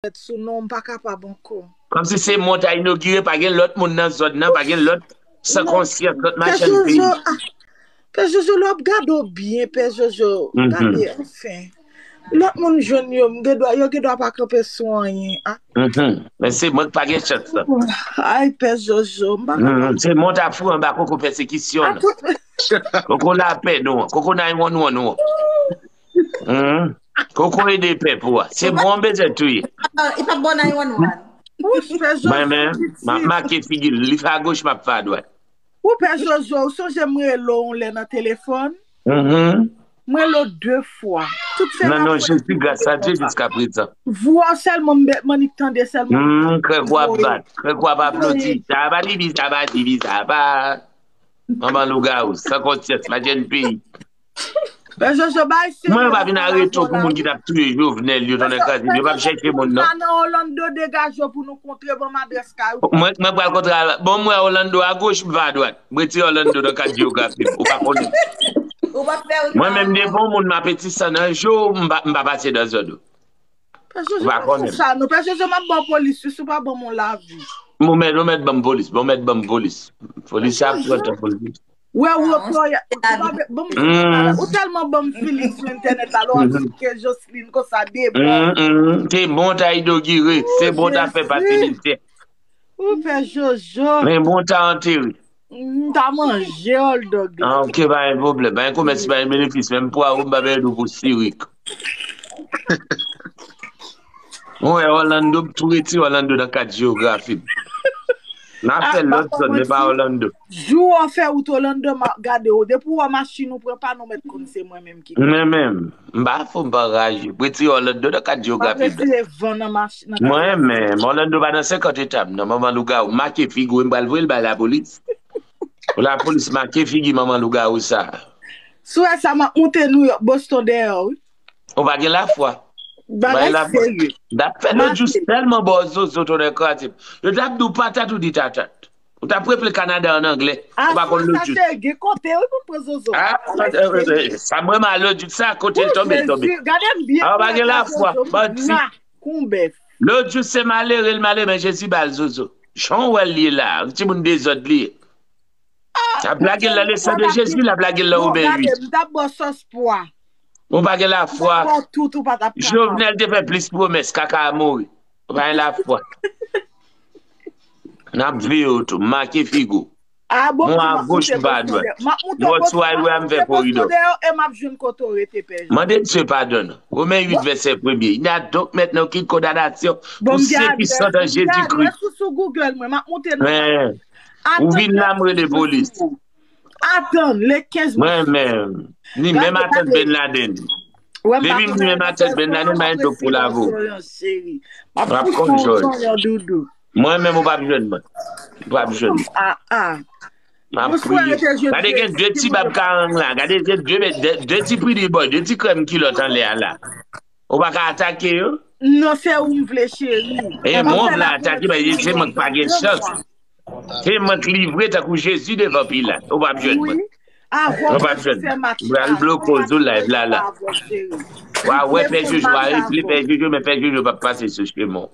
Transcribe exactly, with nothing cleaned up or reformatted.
Mèt sou non, m pa kapab ankò. Kòmsi se mwen ta inogire, pa gen lòt moun nan zòn nan, pa gen lòt san konsyans, lòt machann peyi. Pè Jojo, lè w ap gade w byen, Pè Jojo, gade, anfen. Lòt moun jwenn yo, m gen dwa, yo gen dwa pa kanpe sou anyen. Ah. Men se mwen k pa gen chans lan. Ay, Pè Jojo, m pa kapab. Se mwen ta foure anba koko pèsekisyon nan. Koko lapè nou an, koko nine one one nou an. Koko ede pèp ou a. Se bon bezwen touye. Li pa bon nine one one. Mwen menm, m ap make figi l. Li fè agoch, m ap fè adwat. Ou Pè Jojo, ou sonje m rele w yon lè nan telefòn? M rele w de fwa. Tout se nan non Jezi, gras a Dye jiska prezan. Vwa w sèlman m annik tande sèlman. Krèk w ap bat, krèk w ap aplodi. Sa pa dibi, sa pa dibi, sa pa. Manman lougawou, san konsyans, pa jèn peyi. Pè Jojo bay se. Mwen, yo pa vin arete w pou moun ki t ap touye Jovenel yo, tonnè kraze m, yo p ap chèche moun, non. Nan Orlando, degaje w pou nou kontre, ban m adrès kay ou. Mwen, mwen pral kontre a, bon, mwen Orlando agoch, m va adwat. Mwen retire Orlando nan kat jeyografi m, ou pa konnen. Mwen menm, depi yon moun m apetisan nan je w, m pa, m pa pase nan zòn ou. Pè Jojo, pa fè sa non. Pè Jojo, m ap ba w polis wi, si w pa ban m yon lavi. Bon, mèt, bon, mèt ban m polis, bon, mèt ban m polis. Polis ap pran tan pou l vin. Wè, wè, wè, ou tèlman ban m feeling sou entènèt la, lè w ap di ke Joseline konsa de bon. Se bon ta inogire, se bon ta fè pati militè. Ou Pè Jojo. Men bon ta antere. M ta manje hot dog la. Ah, ok, pa gen pwoblèm. Pa gen komès, pa gen benefis. Menm pwawo, m pa peye nou pou sirik. Mwen wè Orlando, m tou retire Orlando nan kat jeyografi m. N a fè lòt zòn, men pa Orlando. Jou w fè wout Orlando, m ap gade w. Depi w wè machin ou pran pa nou mèt konn se mwen menm ki. Mwen menm, m pa fou, m pa raje. Retire Orlando nan kat jeyografi m. Retire van nan machin. Mwen menm, Orlando pa nan senkant eta m, non, manman lougawou. Make figi w, m pral voye l bay lapolis. Pou lapolis make figi manman lougawou sa. Sou sa, m ap moute New York, Boston dèyè w wi. Ou pa gen lafwa. Bagay serye. N t ap fè lòt jou tèlman ba w zozo, tonnè kraze m. Yo t ap di w patat, ou di tatat. Ou t ap reple Kanada an anglè. Ou pa konn lòt jou. Sa te gen kote wi pou pran zozo. Ah, sa m renmen a lòt jou sa, kote l tonbe, l tonbe. Gade m byen. Ah, ou pa gen lafwa, bandi. Kon bèf. Lòt jou se malere, l malere, men Jezi ba l zozo. Jan w wè l ye la, timoun dezòd li ye. L ap lage l nan le san de Jezi, l ap lage l nan Women uit. M t ap bò sòs pwa. Ou pa gen lafwa. M t ap bò tout, ou pa t ap kapab. Jovenel te fè plis pwomès, kaka a mouri. Ou pa gen lafwa. N ap veye w tou, make figi w. Ah, bon, mwen agoch, m pa adwat. Mwen sou highway a, m fè koridò. E m ap jwenn kote w rete, Pè Jojo. Mande Dye padon non. Women uit vèsè premye. Il n'y a donc maintenant aucune condamnation pour ceux qui sont en Jésus-Christ. Sou, sou Google mwen, m ap monte nan. Ou vin la, m rele polis. Atann, le kenz mwen. Mwen menm. Ni menm atant Ben Laden. Depi m ni menm atant Ben Laden, m pa gen dlo pou lave w. M ap konn jòj. Mwen menm ou p ap jwenn mwen. Ou p ap jwenn mwen. Ah, ah. M ap priye. Gade gen de ti bab karang la. Gade gen de, de, de ti pretty boy, de ti krèm kilòt anlè a la. Ou pa ka atake yo? Non, se ou m vle, cheri. E mwen w vle atake, paske se mwen k pa gen chans. Se mwen k livre tankou Jezi devan Pilat. Ou p ap jwenn mwen. Ou p ap jwenn mwen. M pral bloke w sou live la, la. W a wè Pè Jojo, w a regle Pè Jojo, men Pè Jojo p ap pase sou chemen w.